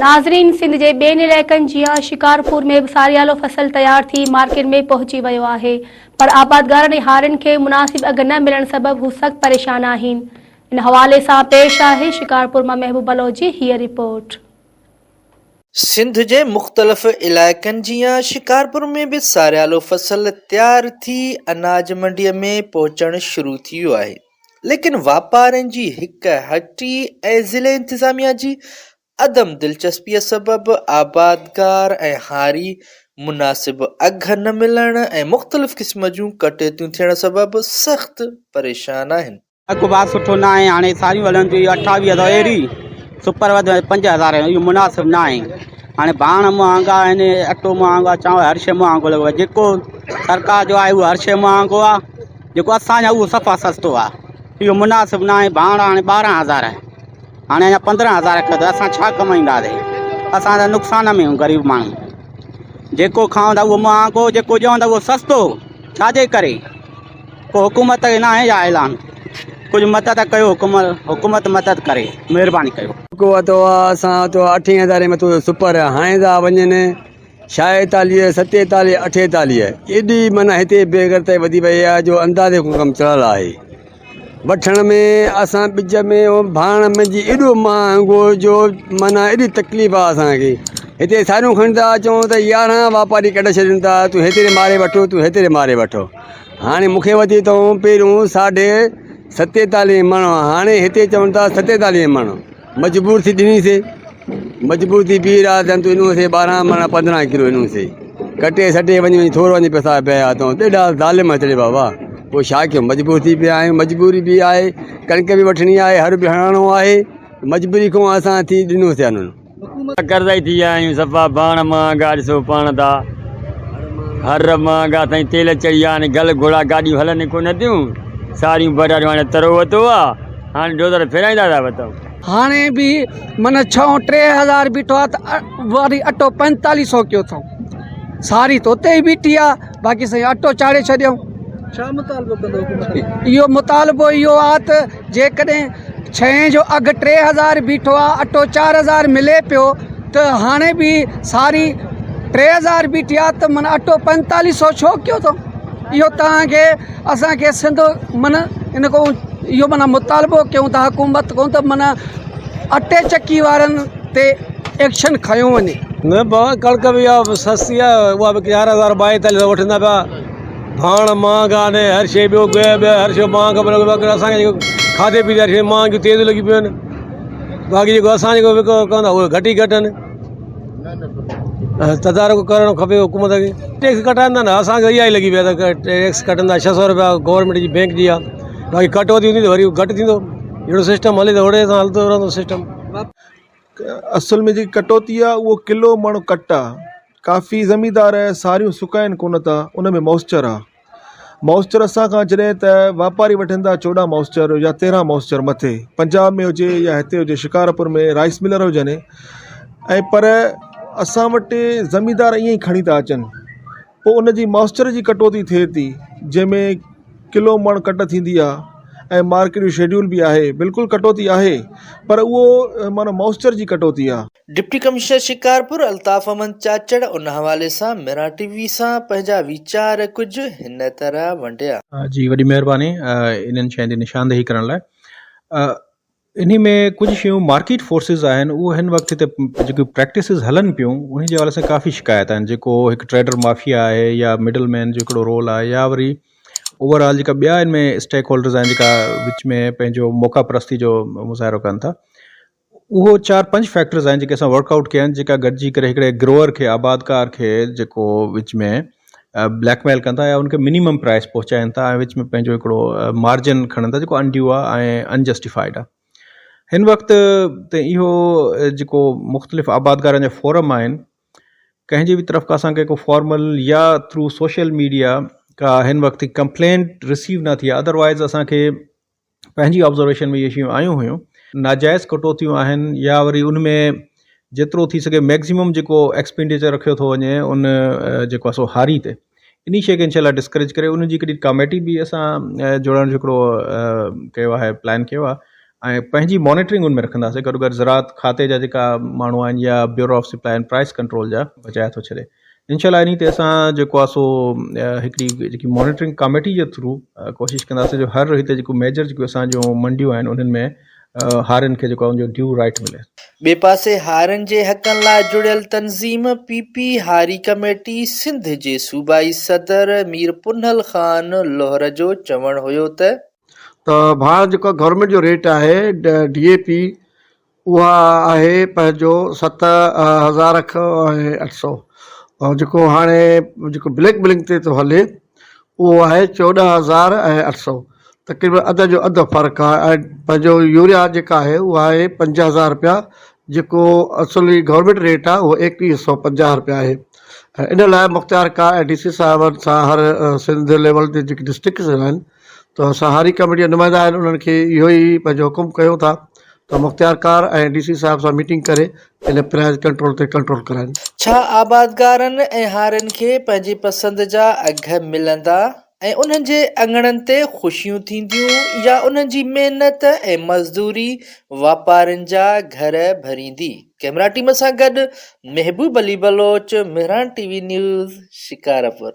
ناظرين سنڌ جي ٻين علائقن جيان شڪارپور ۾ به ساريالو فصل تيار ٿي مارڪيٽ ۾ پهچي ويو آهي پر آبادگارن ۽ هارين کي مناسب اگهه نه ملڻ سبب هو سخت پريشان آهن ان حوالي سان پيش آهي شڪارپور مان محبوب بلوچ جي هيء رپورٽ. سنڌ جي مختلف علائقن جيان شڪارپور ۾ به ساريالو فصل تيار ٿي اناج منڊي ۾ پهچڻ شروع ٿي ويو آهي ليڪن واپارين جي هڪ هٽي ۽ ضلعي انتظاميا جي عدم دلچسپيء سبب آبادگار ۽ هاري مناسب اگهه نه ملڻ ۽ مختلف قسم جون ڪٽوتيون ٿيڻ سبب سخت پريشان آهن. اگهه باغ سٺو نه آهي هاڻي ساريون هلن ٿيون 28 سو اهڙي سپر وڌ 5000 اهو مناسب نه آهي هاڻي ڀاڻ مهانگا آهن اٽو مهانگو آهي چانور هر شي مهانگو لڳو آهي جيڪو سرڪار جو آهي اهو هر شي مهانگو آهي جيڪو اسان جو اهو صفا سستو آهي اهو مناسب نه آهي ڀاڻ هاڻي 12000 آهي هاڻي اڃا 15000 ڪيو اٿس اسان ڇا ڪمائينداسين اسان ته نقصان ۾ آهيون غريب ماڻهو جيڪو کائون ٿا اهو مهانگو جيڪو ڏيون ٿا اهو سستو ڇا جي ڪري ڪو حڪومت کي ناهي يا اعلان ڪجهه مدد ڪيو حڪومت حڪومت مدد ڪري مهرباني ڪيو. ڪو اتو آ اسان اتو اٺين هزارين ۾ ٿو سپر هاڻي ٿا وڃن ڇائيتاليهه ستيتاليهه اٺيتاليهه ايڏي معنيٰ هتي بي غيرتائي وڌي وئي آ جو اندازي کان ڪم چڙهيل آهي وٺڻ ۾ اسان ٻج ۾ ڀاڻ ۾ جي ايڏو مهانگو جو معنيٰ ايڏي تڪليف آ اسان کي هتي ساريون کڻي ٿا اچون ته يارهن واپاري ڪڍي ڇڏين ٿا تون هيتري ماري وٺو تون هيتري ماري وٺو هاڻي مون کي وڌي اٿئون پهريون ساڍي ستيتاليهه مڻ هاڻي هتي چون ٿا ستيتاليهه مڻ مجبور ٿي ڏنيسي مجبور ٿي بيهي رهيا ٿين تون ڏنوسي ٻارهن مڻ پندرهن ڪلو ڏنوسي ڪٽي سٽي وڃي وڃي ٿورو وڃي پئسا پيا اٿئون ڏاڍا ظالم اچڙي بابا پوء ڇا ڪيون مجبور ٿي پيا آهيون مجبوري به آهي ڪڻڪ به وٺڻي آهي هر به هڻڻو آهي مجبوري کان اسان ٿي ڏنوسي انهن قرضائي ٿي ويا آهيون صفا ڀاڻ مهانگا ڏسو پاڻ ٿا هر مهانگا سائين تيل چڙهي ويا آهن گل گهوڙا گاڏيون هلن ئي ڪونه ٿيون ساريون براريون هاڻي ترو وتو آ هاڻي ڊوزر ڦيرائيندا ٿا وتون. هاڻي به من ڇهون 3000 بيٺو آ ته وري اٽو 45 سو ڪيو اٿئون ساري ته اتي ئي بيٺي آ باقي سائين اٽو چاڙهي ڇڏيائون. ڇا مطالبو ڪندو حڪومت کان؟ اهو مطالبو اهو آ ته جيڪڏهن شين جو اگهه 3000 بيٺو آ اٽو 4000 ملي پيو ته هاڻي به ساري 3000 بيٺي آ ته من اٽو 45 سو ڇو ڪيو اٿئون اهو توهان کي اسان کي سنڌ من ان کان اهو معنيٰ مطالبو ڪيون ٿا حڪومت کان ته معنيٰ اٽي چڪي وارن تي ايڪشن کنيو وڃي. نه بابا ڪڻڪ به اها سستي آهي اها به 4000 42 سو وٺندا پيا ڀاڻ مهانگا آهن هر شيء ٻيو گيهه ٻيو هر شيء مهانگو پيو لڳي باقي اسان کي جيڪو کاڌي پيتي هر شيء مهانگيون تيز لڳي پيون آهن باقي جيڪو اسان جيڪو وڪرو ڪندا اهي گهٽ ئي گهٽ آهن تدارڪ ڪرڻ کپي حڪومت کي ٽيڪس ڪٽائيندا نه اسان کي اها ئي لڳي پئي آهي ته ٽيڪس ڪٽندا ڇهه سو روپيا گورنمينٽ جي بينڪ جي آهي باقي ڪٽوتي هوندي ته وري گهٽ ٿيندو اهڙو سسٽم هلي ته اوڙي سان هلندو رهندو سسٽم. اصل ۾ جيڪي ڪٽوتي آ اهو ڪلو مڻ ڪٽ آ ڪافي زميندار ساريون سڪائن ڪونه ٿا ان ۾ موئسچر آ موئسچر اسان کان جڏهن ته واپاري وٺن ٿا 14 موئسچر يا 13 موئسچر مٿي پنجاب ۾ هجي يا هتي هجي شڪارپور ۾ رائس ملر هجن ۽ پر اسان وٽ زميندار ائين ئي کڻي ٿا اچن پوء ان جي موئسچر جي ڪٽوتي ٿئي ٿي جنهن ۾ ڪلو مڻ ڪٽ ٿيندي آهي ۽ مارڪيٽ جو شيڊيول به آهي بلڪل ڪٽوتي آهي پر اهو معنيٰ موئسچر جي ڪٽوتي آهي. ڊپٽي ڪمشنر شڪارپور الطاف احمد چاچڙ ان حوالي سان ميران ٽي وي سان پنهنجا ويچار ڪجهه هن طرح ونڊيا. جي وڏي مهرباني انهن شين جي نشاندهي ڪرڻ لاء. انهي ۾ ڪجهه شيون مارڪيٽ فورسز آهن اهو هن وقت هتي جيڪي پريڪٽسز هلن پيون انهي جي حوالي سان ڪافي شڪايت آهن جيڪو هڪ ٽريڊر مافيا آهي يا مڊل مين جو هڪڙو رول آهي يا وري اوور آل جيڪا ٻيا ان ۾ اسٽيڪ هولڊرز آهن جيڪا وچ ۾ پنهنجو موقع پرستي جو مظاهرو ڪن ٿا اهو چار پنج فيڪٽرز آهن جيڪي اسان ورڪ آئوٽ ڪيا آهن جيڪا گڏجي ڪري هڪڙي گروئر کي آبادگار کي جيڪو وچ ۾ بليڪ ميل ڪن ٿا يا ان کي منيمم پرائس پهچائين ٿا ۽ وچ ۾ پنهنجو هڪڙو مارجن کڻن ٿا جيڪو انڊيو آهي ۽ انجسٽيفائيڊ آهي هن وقت ته اهو جيڪو مختلف آبادگارن جا فورم آهن ڪنهن جي به طرف کان اسانکي ڪو فارمل يا ٿرو سوشل ميڊيا کا هن وقت ڪمپلينٽ رسيو نه ٿي آهي ادروائز اسانکي پنهنجي آبزرويشن ۾ اهي شيون آيون هيون ناجائز ڪٽوتيون آهن يا وري ان ۾ جيترو ٿي سگهي ميڪزيمم جيڪو ايڪسپينڊيچر رکيو ٿو وڃي ان جيڪو آهي سو هاري تي انهي شيء کي انشاء الله ڊسڪريج ڪري ان جي هڪڙي ڪاميٽي به اسان جوڙڻ جو هڪڙو ڪيو آهي پلان ڪيو آهي. ۽ پنهنجي مانيٽرنگ ان ۾ رکنداسين گڏو گڏ زراعت کاتي جا جيڪا ماڻهو آهن يا bureau of supply and price control جا بچائي ٿو ڇڏي انشاء الله انهي تي اسان جيڪو آهي سو هڪڙي جيڪي مانيٽرنگ ڪاميٽي جي ٿرو ڪوشش ڪنداسين جو هر هتي جيڪو ميجر جيڪو اسان جون منڊيون آهن انهن ۾ هارين کي جيڪو آهي ان جو ڊيو رائيٽ ملي. ٻئي پاسي هارين جي حقن لاء جڙيل تنظيم پي پي هاري ڪميٽي سنڌ جي صوبائي صدر مير پنهل خان لوهر جو چوڻ هيو ته. ته ڀاڻ جيڪو گورنمينٽ جو ريٽ آهي ڊي اي پي اها آهي پنهنجو 7000 کان ۽ 800 ۽ جيڪو هاڻي جيڪو بليڪ بلنگ تي ٿو هلي اهو آهي 14 هزار ۽ 800 تقريبن اڌ جو اڌ فرق آهي ۽ پنهنجو يوريا جيڪا آهي اها آهي 5000 رپيا جيڪو اصلي گورنمينٽ ريٽ آهي اهو 2150 رپيا آهي ۽ ان لاء مختيار ڪار ۽ ڊي سي صاحبن سان هر سنڌ ليول تي جيڪي ڊسٽرڪٽس آهن ته اسان هاري ڪميٽي جا نمائندا آهن انهن کي اهو ئي پنهنجو حڪم ڪيون ٿا ته مختيار ڪار ۽ ڊي سي صاحب سان ميٽنگ ڪري ان پرائز ڪنٽرول تي ڪنٽرول ڪرائين. ڇا آبادگارن ۽ هارين کي پنهنجي پسند جا اگهه ملندا ۽ انهن جي اڱڻن تي خوشيون ٿينديون يا انهن جي محنت ۽ مزدوري واپارين جا گهر ڀريندي؟ ڪئميرا ٽيم سان گڏ Mehboob Ali Baloch, Mehran T V news, Shikarpur.